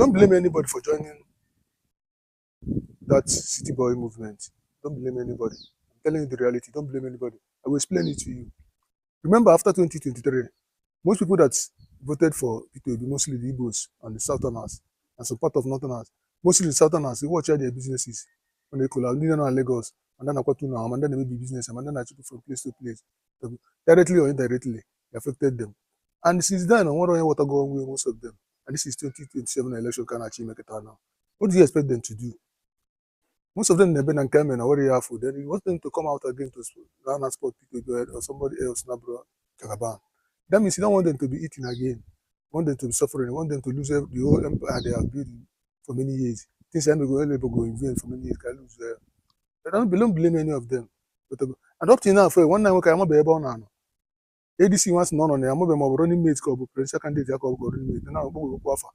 Don't blame anybody for joining that city boy movement. Don't blame anybody. I'm telling you the reality. Don't blame anybody. I will explain it to you. Remember, after 2023, most people that voted for Peter Obi, mostly the Igbos and the Southerners and some part of Northerners, mostly the Southerners, they watch out their businesses when they collapse. Ndị nọ na Lagos, and then akwatu na, and then maybe business, and then actually from place to place. Directly or indirectly, it affected them. And since then, I wonder what go on with most of them. And this is 2027 election can actually make it out now. What do you expect them to do? Most of them na-ebe na nke eme na worry ya afọ. Then you want them to come out again to run and support Peter Obi or somebody else na bro Jagaban. That means you don't want them to be eating again. You want them to be suffering. You want them to lose the whole empire they have built for many years. Things that go go in vain for many years. Can lose. I don't blame any of them. But and up till now, for one night, I'm ebe ọ na-anọ. ADC nwa sị na ọ nọ na ya, amabeghị ma ọ bụ running mate ka ọ bụ presidential candidate ya ka ọ bụ running mate na ọkpọ okwu afa.